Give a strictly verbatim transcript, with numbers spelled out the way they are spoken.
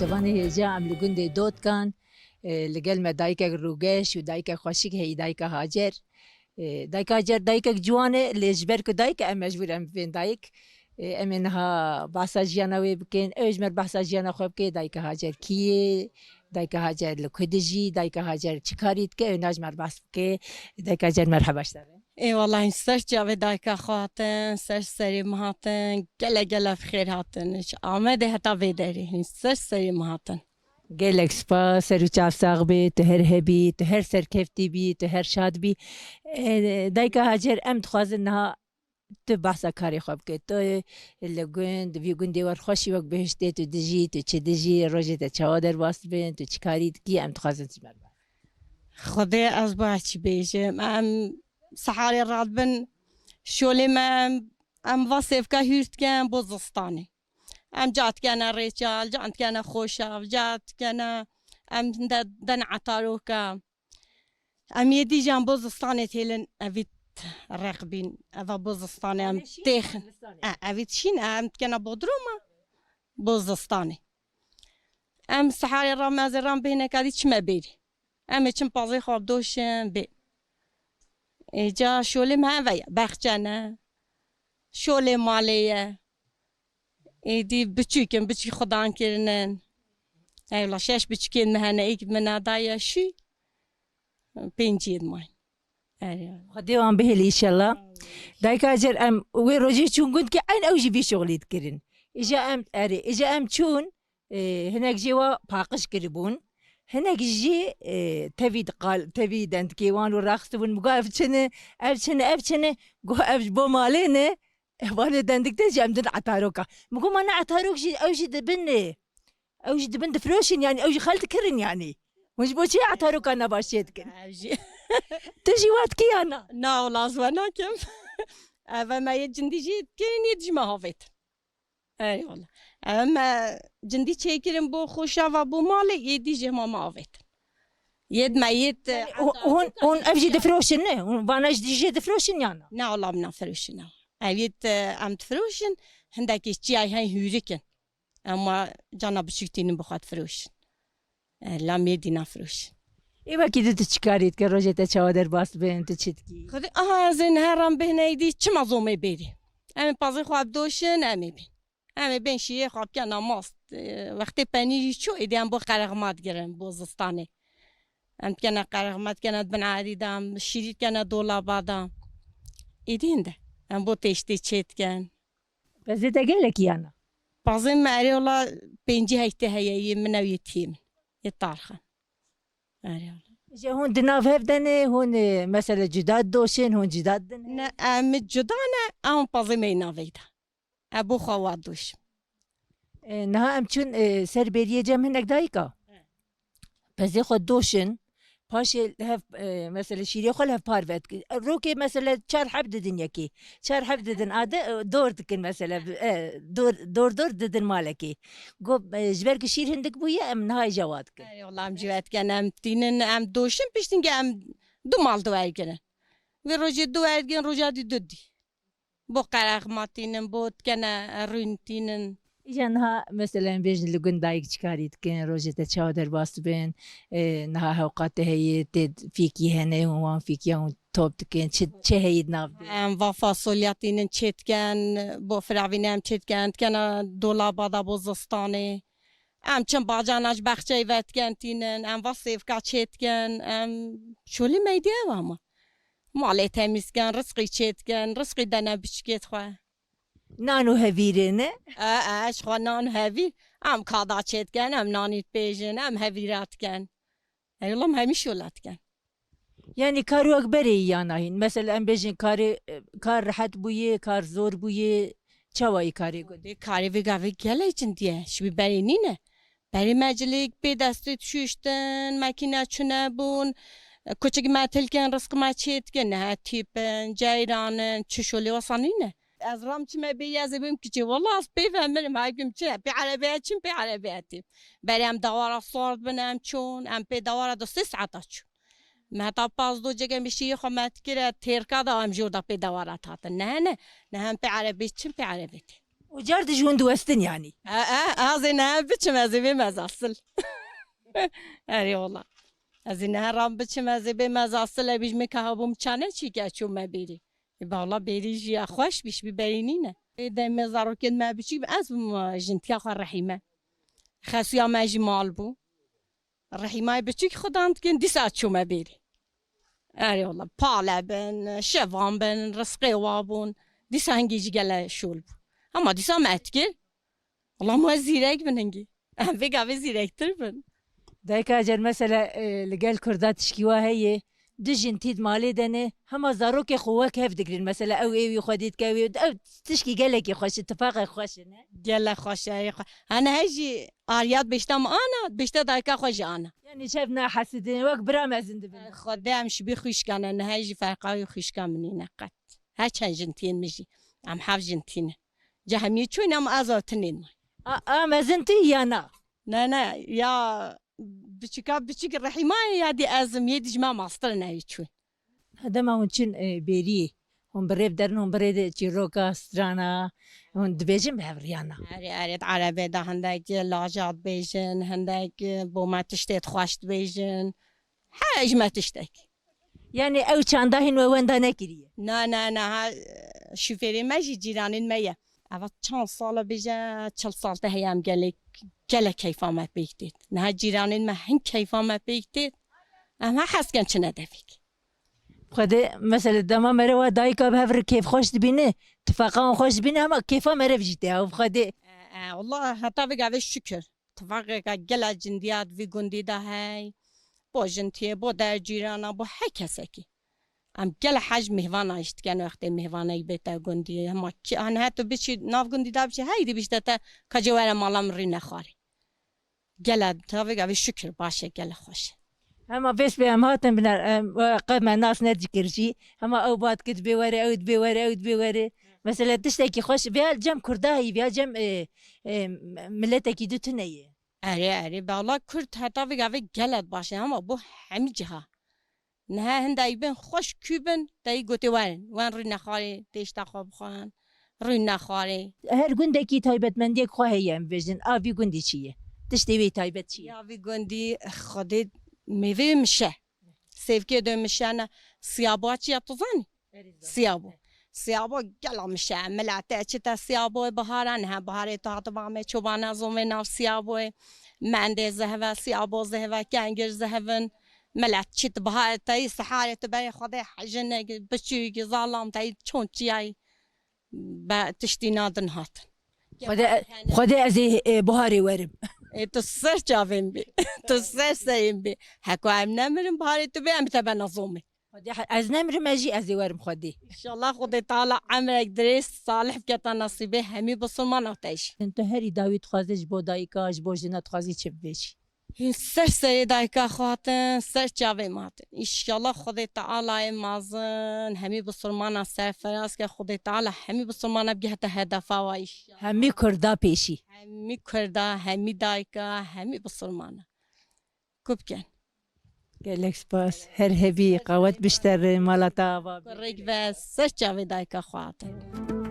Ciwanê hêja em li gundê Dotkan, e, li gel me dayikek rûgeş û dayikek xweşik heyî, dayika Hacer. E, dayika Hacer dayikek ciwan e, lê ji ber ku dayik e, em mecbûr em bibên dayik. E, em ê niha behsa jiyana wê bikin. Ew ji me re behsa jiyana xwe bike, dayika Hacer kî ye? Dayika Hacer li ku dijî? Dayika Hacer çi karî dike? Ew niha ji me re behs bike. Dayika Hacer, merheba ji te re. Ê wela, hîn ser çavê dayika xwe hatin, ser serê min hatin, gele gele bi xêr hatin. Ji Amedê heta vê derê hîn ser serê min hatin. Gelek spas, ser û çav sax bî, tu her hebî, tu her serkeftî bî, tu her şad bî. E, dayika Hacer, em dixwazin niha tu behsa karê xwe bike. Tu li gund, vî gundê wer xweşî wek bihiştê tu dijî, tu çi dijî, rojê te çawa derbas dibin, tu çi karî dikî, em dixwazin ji me re. Xwedê ez ba çi bêjim. Em siharê radibin şolê me, em, em va sêvka hûr dikin bo zistanê. Em ca dikene rêçal, ca dikene xoşav, ca dikene em de, den etaroka. Em yê dîjan bo zistanê têlin evît req bîn. Eva bo zistanê em têxin. E, evît şîn, em dikene bodroma bo zistanê. Em siharê ra mezê ran bêhne kadî çime bêrî. Em ê çin pazê xwe doşin bê. Êca şolê me heve ye, bexçe ne. Şolê malê ye. Êdî biçûk in, biçûk xudan kirinin. Ewla şeş biçûkên me hene, êk min a daye şû, pêncî yê dimayîn. Erê. Xwedê wan bihêle înşallah. Dayika Hacer, em wê rojê çûn gund ki eyn ew jî vî şoxlî dikirin. Îja em, erê, îja em çûn, e, hinek jê wa paqij kiribûn. Hinek jî, e, tevî diqal-, tevî dendikê wan û raxistibûn. Min got, "Ev çi ne, ev çi ne, ev çi ne?" Got, "Ev ji bo malê ne." Vanê dendik te jî em din etaroka. Min got, "Ma ne etarok jî, ew jî dibin, e, ew jî dibin difiroşin, yanî ew jî xel dikirin yanî. Hûn ji bo çi etaroka nebaş çê dikin?" Ev jî. Tu jî wa dikî ya na? Na, wela ez we nakim. Ev me yê cindî jî dikin, yê dijî me havêtin. Eyvallah. Em, e, cindî çêkirin bo xoşava bo malê, yê dî jê ma me avêtin. Yê me yê, e, Yanî, hûn, hûn ev jî difiroşin ne? Hûn vana jî jê difiroşin ya na? Ne, wela em nafiroşin ew. Ev yê, e, em difiroşin, hindekî çiyay hey hûrik in. Em wa cana biçûk tînin bi xwe difiroşin. E, la em yê dî nafiroşin. Ê wekî di tu çi karî dikî, rojê te çawa derbas dibin, tu çi dikî? Xwedê, aha, ez ê niha ram bêhne êdî, çima zomê bêrî? Em ê pazê xwe bidoşin, em ê bên. Em ê bên şîrê xwe bikene mast. E, wextê penîrî çû, êdî em bo qerexma digirin, bo zistanê. Em dikene qerexma, dikene di bin erî de, em şîrî dikene dolaba de. Êdî hinde. Em bo têştê çê dikin. Pezê te gelekî ya na? Pazê me erê wela pêncî heytê heye, yê min ew yê tiyê min. Yê tarxan. Erê wela. Ji hûn di nav hev de ne, hûn, e, mesela cuda didoşin, hûn cuda didin? Ne, em cuda ne, em pazê me yê navê de. E, bo xwe wa doşim. E, niha em çûn, e, ser bêriyê cem hinek dayika. He. Pezê xwe doşin, paşê li hev, e, mesela şîrê xwe li hev parve dikin. E, rokê mesela çar heb didin yekê. Çar heb didin ade, e, dor dikin mesela, e, dor, dor dor didin malekê. Go, e, ji ber ku şîr hindik bûye, em niha îja wa dikin. Ey, wela em jî ve dikin, em tînin, em doşin, piştî ke em du mal diwergirin. Vê rojê diwergirin, roja dî du dî. Bo qerexma tînin, bo dikene rûn tînin. Îja niha, mesela, em bêjin li gund dayik çi karî dikin, rojê te çawa derbas dibin, e, niha hewqa te heye, tê fîkî hene, hûn wan fîkiyan hûn top dikin, çi, çi heyî di nav de? Em va fasolya tînin çê dikin, bo firavînê em çê dikin, dikene dolaba de bo zistanê. Em çin bacana ji bexçeyê ve dikin tînin, em va sêvka çê dikin, em şolî meydî ew ama. Malê temîz dikin, rizqî çê dikin, rizqî dene biçikê xwe. Nan û hevîrê ne? E, e, ji xwe nan û hevîr. Em kada çê dikin, em nanî dipêjin, em hevîra dikin. Ey wela em hemî şola dikin. Yanî kar wek berê yî ya na hîn? Mesela em bêjin karê, kar rehet bûye, kar zor bûye, çawa yî karê gund? Dê karê vê gavê gelek cindî ye, ji wî berê nîne. Berê me cilêk pê destê dişuştin, mekîne çûnebûn, kuçik me tilkin, rizq me çê dikin, niha tîp in, ceyran in, çi şolê wesa nîne. Ez ram çime bê, ez ê bim kiçê. Wela ez pê ve mirim, her gün çi, pê erebeya çim, pê erebeya tîm. Berê em dawara sor dibin, em çûn, em pê dawara du sê saeta çûn. Me heta paz do cege mişî xwe me dikire, têrka da em jor da pê dawara tatin. Ne, ne, ne hem pê erebê çim, pê erebê tê. Û car dij hûn diwestin yanî? E, e, ez ê niha biçim, ez ê bêm ez asil. Erê wala. Ez ê niha ram biçim, ez ê bêm ez asil, e, bijmê ka hebûm çane çî ke çû me bêrî. E, bala bêrî jî ya xweş bî, şibî berî nîne. Ê demê zarokên me biçîk bi ez bûm, e, jintiya xwe Rehîme. Xesuya me jî mal bû. Rehîmayê biçûk xudan dikin, dîsa çûme bêrî. Erê wala, pale bin, şevan bin, rizqê wa bûn. Dîsa hingî jî gele şûl bû. Hema dîsa me etkir. Wala, me zîrek bin hingî. Em vê gavê zîrektir bin. Dayika Hacer, mesela, e, li gel Kurda tişkî wa heye, du jin tî di malê de ne, hema zarokê xwe wek hev digirin. Mesela, ew ê wî xwedî dike, ew ê, ew tişkî gelekî xweş e, tifaqek xweş e, ne? Gele xweş e, erê xwe-, hene he jî ariyat bêşta min ana, bêşta dayika xwe jî ana. Yanî çev nahesidin, wek bira mezin dibin. Xwedê em şibî xwîşka ne, niha jî ferqa wî xwîşka min nîne qet. Her çend jin tîn min jî. Em heft jin tînin. Cehemiyê çûyne em ez û tinên me. A, a mezin tu ya na? Ne, ne, ya biçika biçik Rehîma ye ya dî ez im, yê dî ji me mastir in ew çûn. Dema hûn çin, e, bêriyê, hûn bi rê bi derin, hûn bi rê de çîroka, strana, hûn dibêjin bi hev riya na? Erê, erê, di erebê de hindek laja dibêjin, hindek, e, bo me tiştê xweş dibêjin. Her ji me tiştek. Yanî ew çanda hîn we wenda nekiriye? Na, na, na, ha, şofêrê me jî cîranên me ye. Eva çend sal e bêje, çil sal te heye em gelek, gelek keyfa me pêk têt. Niha cîranên me hin keyfa me pêk têt. Em her hez ken çine devêk. Xwedê, mesela, dema mere wa dayika bi hev re kêfxweş dibîne, tifaqa wan xweş dibîne, hema kêfa mere jî tê ew Xwedê. E, e, wallah, heta vê gavê şikir. Tifaqeke gela cindiya di vî gundî de hey. Bo jintiyê, bo der cîrana, bo her kesekî. Em gele hej mêhvana jî dikin wextê mêhvanek bête gundî. Hema kî, an he tu biçî nav gundî de biçî, hey dibîşte te ka cê were mala min rîne xwarê. Gele, tavê gavê şikir baş e, gele xweş e. Hema vês bê em hatin biner, em, we qe me nas nedikir jî. Hema ew bat kir dibê were, ew dibê were, ew dibê were. Mesela tiştekî xweş, vêya cem Kurda heyî, vêya cem, e, e, miletekî du tune ye. Erê, erê, bala Kurd heta vê gavê gelek baş e, hema bo hemî ciha. Niha hindek bên xweş kû bin, te yî gotê werin, wen rûne xwarê, têşta xwe bixwin, rûne xwarê. Her gundekî taybetmendiyek xwe heye, em bêjin, a vî gundî çi ye? Tiştê wê taybet çi ye? Ya vî gundî Xwedê mêvê mişe. Sêvkê de mişe ne, siyabo çi ye tu zanî? Siyabo. Siyabo gela mişe. Milete çi te siyabo bihara, niha biharê tu hatiba me çobana zomê nav siyabo. Mendê zehve, siyabo zehve, kengir zehvin. Milet çi tu biharê te yî, seharê tu berê Xwedê hejin ne, biçûk, zalam te yî çon çiyayî. Be tiştî nadin hatin. Xwedê, Xwedê ez ê, e, buharê werim. Ê, tu ser çavên bî. Tu ser seyên bî. Heko em nemirin, buharê tu bê, em te bena zomê. Xwedê he-, ez nemirim, ez jî ez ê werim Xwedê. Înşallah Xwedê Teala emrek dirêj salih bike te nesîbê hemî bisilmana te jî. Tu herî dawî dixwazî ji bo dayika, ji bo jina dixwazî çi bibêjî? Hîn ser serê dayika xwe hatin, ser çavê me hatin. Înşallah Xwedê Teala ê mezin hemî bisilmana serfiraz ke, Xwedê Teala hemî bisilmana bigihete hedefa wa înşallah. Hemî Kurda pêşî. Hemî Kurda, hemî dayika, hemî bisilmana. Ku bikin. Gelek spas. Her hebî, qawet bişterin, mala te ava be. Kurêk be, ser çavê dayika xwe hatin.